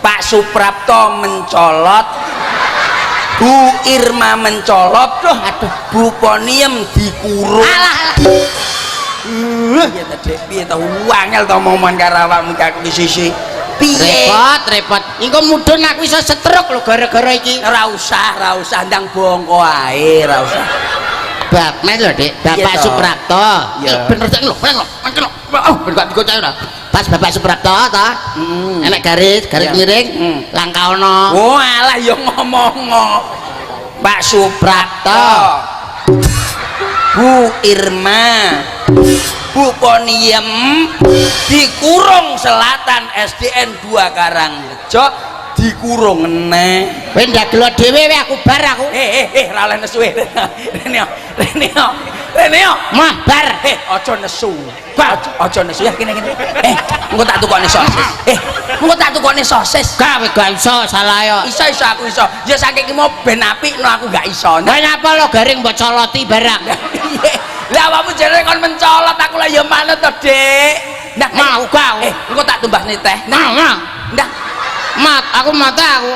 Pak Suprapto mencolot, Bu Irma mencolot, Duh, aduh. Bu Poniem dikurung. Alah, alah. Piye ta, Dik? Piye ta, wangel to momongan karo awakmu ki aku sisi. Piye? Repot, repot. Engko mudhun aku iso stroke lho gara-gara iki. Ora usah, ora usah, ndang bongko ae, ora usah. Bab men lho, Dik. Bapak Iya toh? Suprapto. Iya. Eh, bener cek lho, bener lho, bener lho. Oh, ben gak dikocok ora. Pas Bapak Suprapto ta? Hmm. Enek garis, garis miring, langkah ono. Oh, alah ya ngomong. Pak Suprapto. Bu Irma, Bu Poniem dikurung Selatan SDN 2 Karangrejo dikurung meneh. Kowe ndagelo dhewe we, aku bar aku. Eh eh eh, ra oleh nesu eh. Rene yo, rene yo. Rene yo. Mah bar. Eh, aja nesu. Aja, aja nesu ya, kene kene. Eh, engko tak tukokne sosis. Eh, engko tak tukokne sosis. Gak, kowe gak iso, salah yo. Iso, iso, aku iso. Ya saking ki mau ben apik no aku gak iso. Kowe nyapa lo garing mbok coloti barang. Piye? Lah awakmu jere kon mencolot, aku lah ya manut to, Dik. Nah, Mau gak? Eh, engko tak tumbasne teh. Nah, nah. Nah, Mat, aku mata aku.